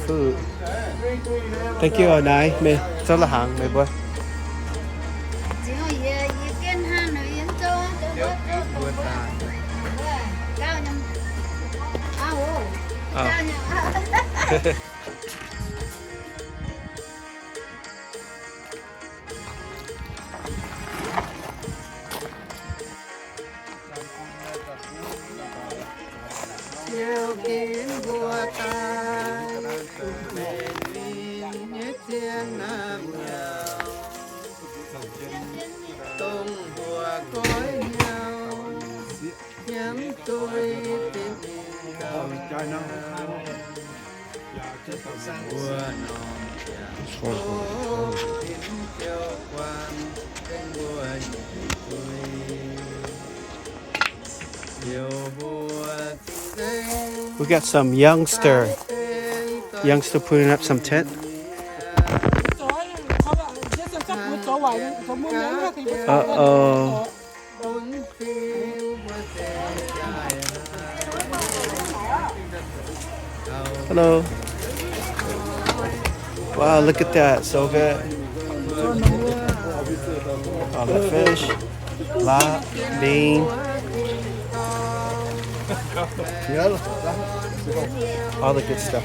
Food. Thank you, naaiv meih zouv la'hnaangx meih mbuo. Ziouv ginv mbuo daaih, mbenc mingh nyei zien naamh nyaauc, dongh mbuo goiv hnyouv, nyiemv duqv dinh mingh gauh. We got some youngster, youngster putting up some tent. Uh-oh. Hello. Wow, look at that. So good. All the fish, laa, bean, all the good stuff.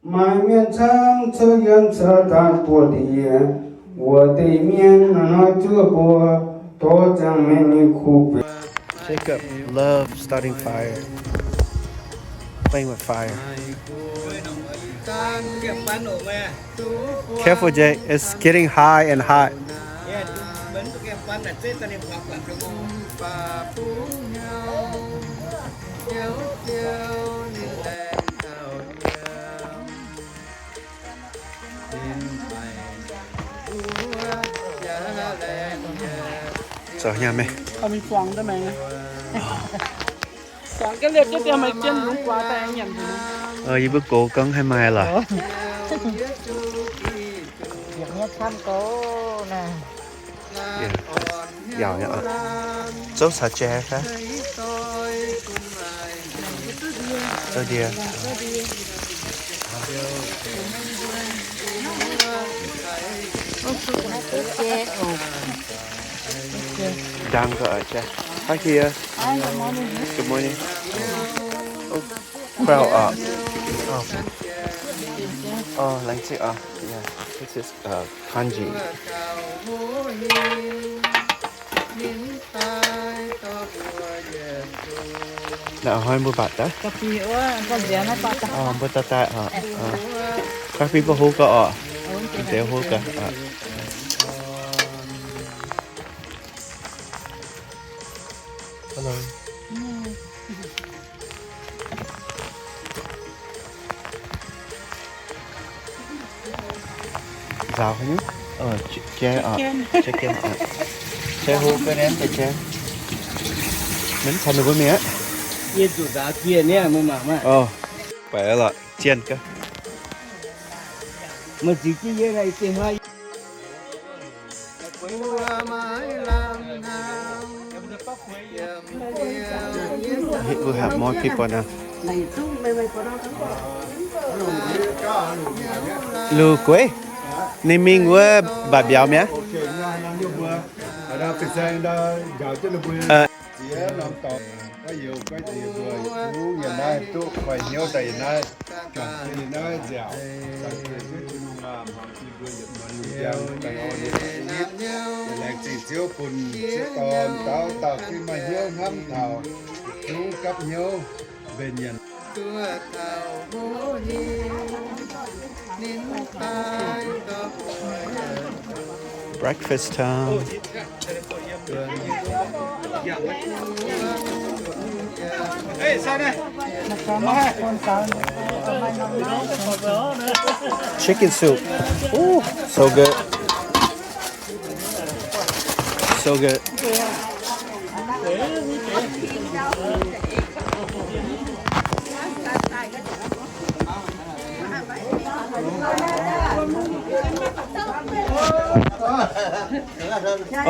Maaih mienh camv cuotv yiem caux daaih buoz-ndiev wuov deix mienh, hnoi-hnoi zuov mbuo dorh ziangh maengx nyei kuv benx. Jacob love starting fire, playing with fire. Careful, Jake. It's getting high and hot. Zoux hnyangx meih. Yie mbuo gox gorngv haih maaih lorqc. Yaac zouv caux jai fai? Zouv ndie. Dang gau, jai. Hi, Kia. Good morning. Oh, quail oc. Oh. Oh, laengz zingh oc. Yeah, this is, uh, congee. Naaiv hnoi mbuo mbatc daaih. Mbuo daaih daaih oc. Kaav fingx mbuo hov gau oc. Deix hov gau oc. Hello. Nzaaux haaix nyungc? Jai oc, jai hlo ga'naaiv deix jai. Maiv caux ninh mbuo mingh aqv. Yie zuqc nzaaux jiex niaa, meih mangc maah. Oc, baeqc lorqc, zienh gaax. Meih ziux jienv yie naaic, yie zienh hnoi. Here we have more people now. Lu Gueix, ninh mingh wuov mbatc mbiauz mi'aqv. Laengz zingh Ziouv bun Ziouv dorn dauh dauh fih maaih hnyouv hnamv taux yietc zungv gapv hnyouv mbenc nyanc. Breakfast time. Chicken soup. Ooh, so good. So good.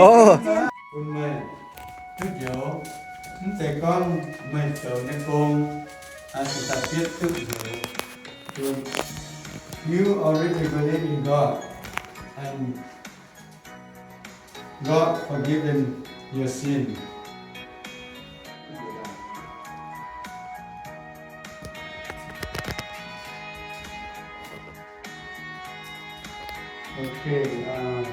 Oh. Bun meih duqv njoux, mv zeiz gorngv meih zoux nyei gong, aa, se daaih bietv duqv njoux. You already believe in God, and God forgiven your sin. Okay, uh,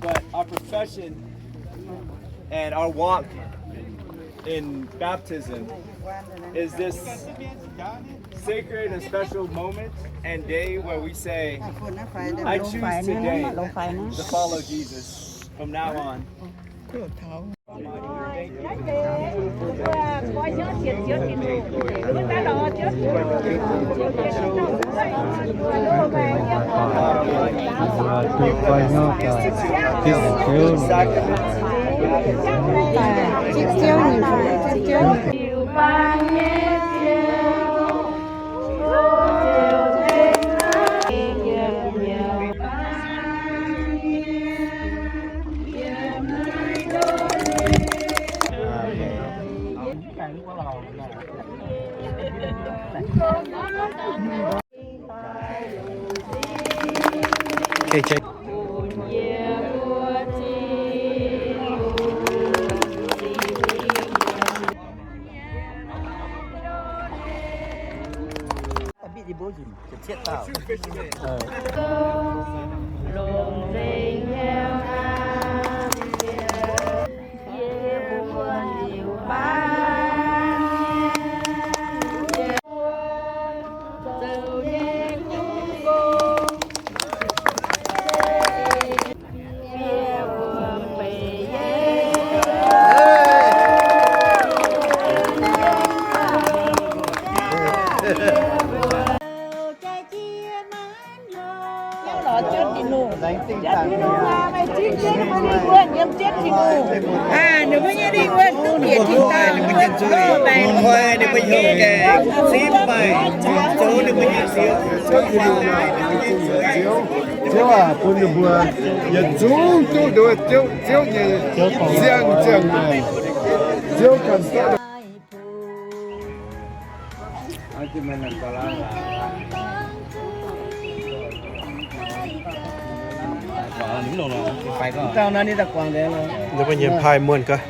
But our profession and our walk in baptism is this sacred and special moment and day where we say, "I choose today to follow Jesus from now on." Ninh mbuo nyei lingh wuonh duqv bieqc tin-dorngh, ninh mbuo koi ninh mbuo nyei hnyouv gaengh, sipv maaih zoux ninh mbuo nyei Ziouv. Ziouv aac, bun ninh mbuo yietc zungv duqv nduov Ziouv, Ziouv nyei nziang ziangh maengc. Ziouv ganh Ninh mbuo nyiemc paaiv muonh gaax.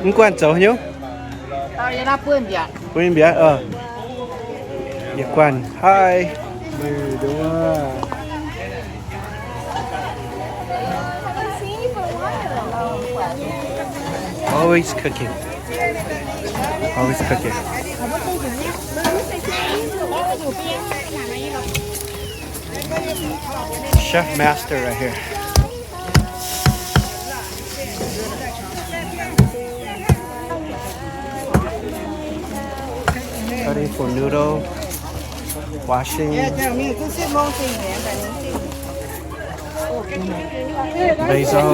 Mv guanh zoux haaix nyungc? Bun mbiauz, yietc guanh haih. Always cooking. Always cooking. Chef master right here. Cutting for noodle, washing. Basil.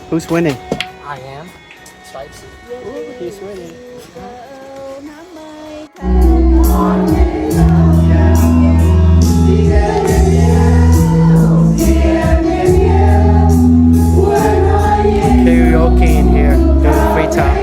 Who's winning? I am. Stripes. Ooh, he's winning. Karaoke in here during free time.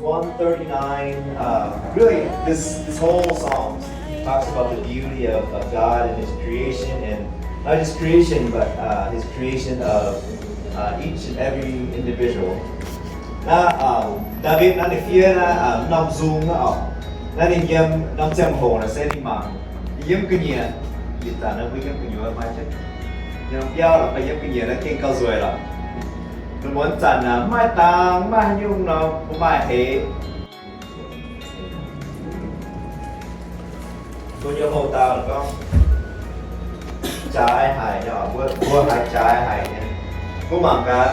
One thirty-nine, uh, really, this, this whole psalm talks about the beauty of, of God and His creation, and not just creation, but, uh, His creation of, uh, each and every individual. Naaiv, uh, Ndaawitv naaiv ninh fiev naaiv, uh, norm nzung naaiv oc. Naaiv ninh yiem norm ziangh hoc naaiv se ninh mangc, ninh yiem ga'nyiec, ih zanc naaiv mbuo yiem gu'nyuoz maaih jienv norm biauv lorqc, mbuo yiem ga'nyiec naaiv gengh gauh nzueic lorqc. Mbuo muonz zanc naaiv mv maaih dang, mv maaih haaix nyungc nor, mbuo maaih hleix. Mbuo nyei houx-dauh gorngv, jaaix haic nyei, mbuo, mbuo haiz jaaix haic nyei. Mbuo mangc gaax,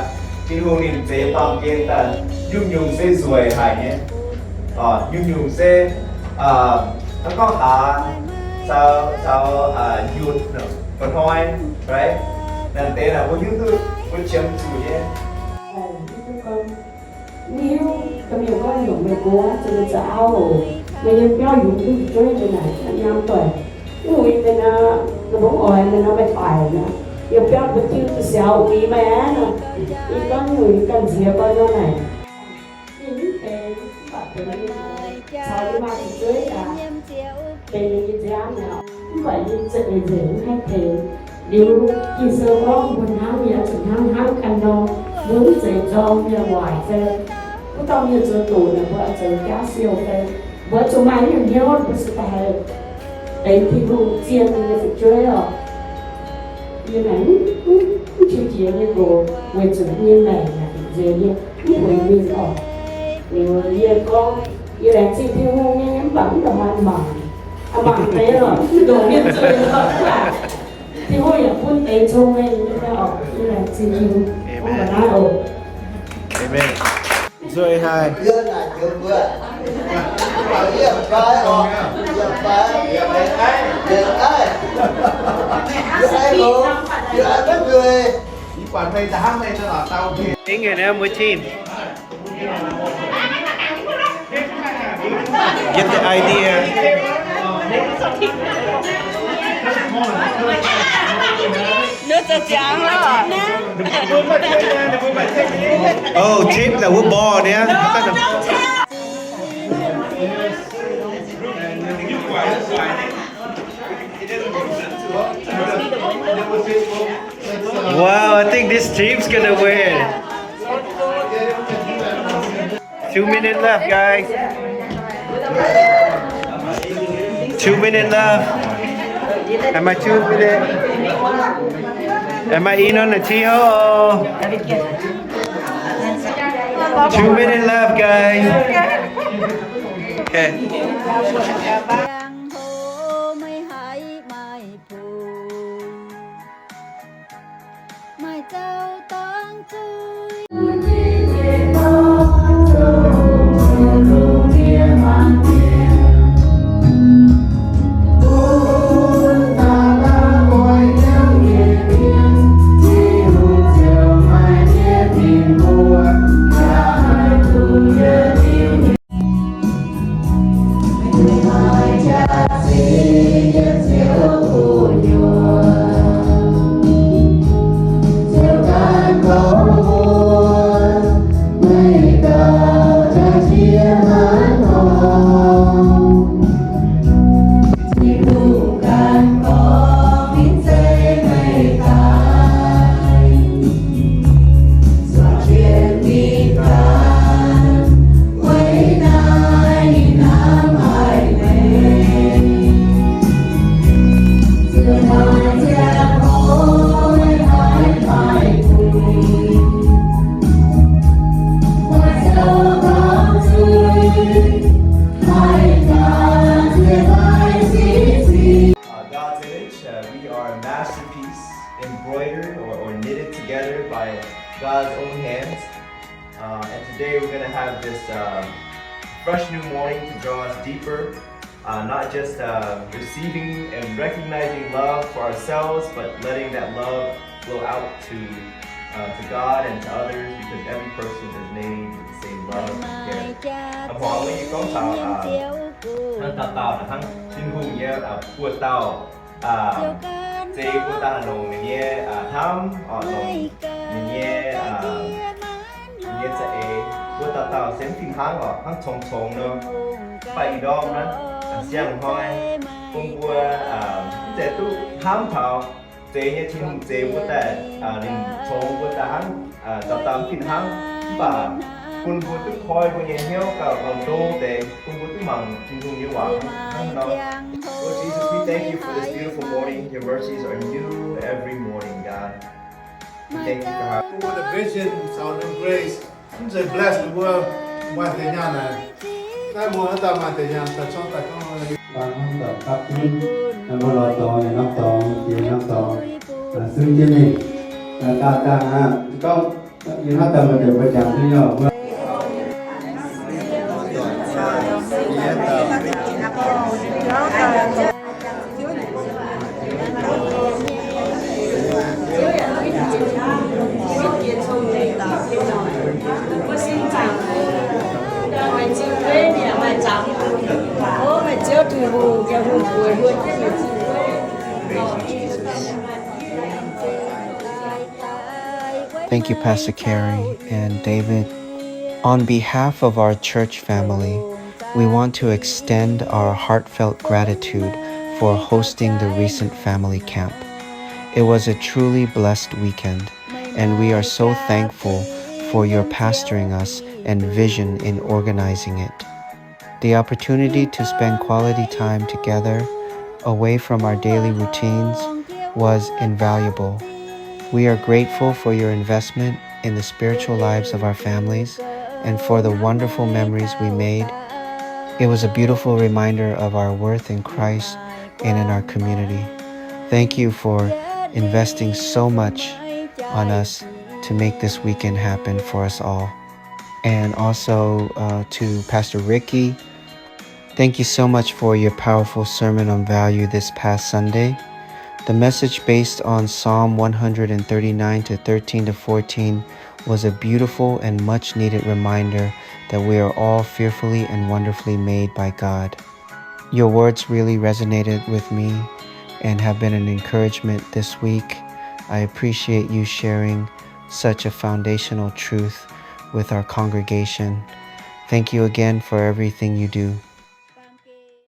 Tin-Hungh ninh zeix baamh gen daaih, nyungc-nyungc se nzueic haic nyei. Nyungc-nyungc se, hnangv gorngv haaix, caux, caux, yutc, mba'hnoi, right? Naaic deix naaic mbuo hiuv duqv, mbuo qiemx zuqc nyei. Mv hiuv, ga'mienh gorngv nyungc meih gox zuqc meih za'au oc. Meih yiem biauv yungz duqv fu'jueiv nyei naaic, nyaam doic. Wuov muiz deix nor, ninh mbuo oix ninh nor meih baaic nor, yiem biauv mbuo diuv duqv siaaux uix meih aqv nor. Yie gorngv wuov muiz ganh nziex gorn nor naaic. Ninh mv benx, mv baac benx ninh caux yie maaih fu'jueiv aqv. Benx ninh nyei nziaamv mi'aqv. Mv baac yie za'eix nzengc mv haih tengx. Liuz Ging-Sou gorngv mbuo hnamv mienh zuqc hnamv hnangv ganh nor. Mbuo mv zeiz nzorng mienh waaic fai wuov dauh mienh zoux doqc naaic mbuo oix zoux jaav siou fai. Mbuo zuqc maaih nyungc hnyouv mbuo se daaih haih benx Tin-Hungh zien nyei fu'jueiv oc. Yie naaic mv, mv, mv qiex jiez nyei nqox weic zuqc yie nyei maengc naaic nzengc nyei, mv bueix mingh oc. Liuz yie gorngv, yie laengz zingh Tin-Hungh nyei, mv baac mv baac maaih mangc, mangc deix lorqc, mv ndongc mienh zoux lorqc. Tin-Hungh yaac bun deix cong-mengh nyei fai oc. Yie laengz zingh Tin-Hungh. Mv baac naaiv oc. Amen. Nzueic haic. Yie naaic njoux mbuo. Yie fai oc. Yie fai. Yie aiv. Yie aiv longx. Yie aiv maiv nzueic. Ih buatc meih da'hnangv meih da'laaix dau. Ih ngeh naaiv mbuo team. Get the idea. Oh, tape 'nda wuov borngz nyei. Wow, I think this team's gonna win. Two minutes left, guys. Two minutes left. Am I two minutes? Am I in on the T O? Two minutes left, guys. Okay. Uh, God's image, uh, we are a masterpiece embroidered or, or knitted together by God's own hands. Uh, and today we're going to have this, uh, fresh new morning to draw us deeper, uh, not just, uh, receiving and recognizing love for ourselves, but letting that love flow out to, uh, to God and to others, because every person is made with the same love and care. Hnangv hmuangx yie gorngv taux, uh, hnangv dauh dauh, hnangv Tin-Hungh nyei, uh, buoz-dauh, uh, zeix buoz-dauh longc ninh nyei, uh, hnamv, uh, longc ninh nyei, uh, ninh nyei za'eix, buoz dauh dauh se mv fih hnangv oc, hnangv congx-congx nor. Mv baac ih ndorm naaiv, siang-hnoi, bun mbuo, uh, mv zeiz duqv hnamv taux zeix nyei Tin-Hungh zeix mbuo daaih, uh, ninh congx mbuo daaih hnangv, uh, dauh dauh mv fih hnangv. Mv baac bun mbuo duqv koi mbuo nyei hnyouv gauh longx deix, bun mbuo duqv mangc Tin-Hungh nyei waac hnangv nor. Lord Jesus, we thank you for this beautiful morning. Your mercies are new every morning, God. We thank you, God. With the vision, our new grace. Mv zeiz bless ninh mbuo maaih deix nyaanh naaic. Naaiv mbuo haaix dauh maaih deix nyaanh daaih zorqv daaih gorngv Dangh hnangv daaih gapv zunv, mbuo lorz dorngx yaac hnamv dorngx, jiex hnamv dorngx, zunv jienv mingh. Dangh dangh aqv, gorngv yie hnamv daaih maaih deix mbuo jangx duqv nyei oc. Thank you, Pastor Carey and David. On behalf of our church family, we want to extend our heartfelt gratitude for hosting the recent family camp. It was a truly blessed weekend, and we are so thankful for your pastoring us and vision in organizing it. The opportunity to spend quality time together, away from our daily routines, was invaluable. We are grateful for your investment in the spiritual lives of our families and for the wonderful memories we made. It was a beautiful reminder of our worth in Christ and in our community. Thank you for investing so much on us to make this weekend happen for us all. And also, uh, to Pastor Ricky, thank you so much for your powerful sermon on value this past Sunday. The message, based on Psalm one hundred thirty-nine to thirteen to fourteen, was a beautiful and much needed reminder that we are all fearfully and wonderfully made by God. Your words really resonated with me and have been an encouragement this week. I appreciate you sharing such a foundational truth with our congregation. Thank you again for everything you do.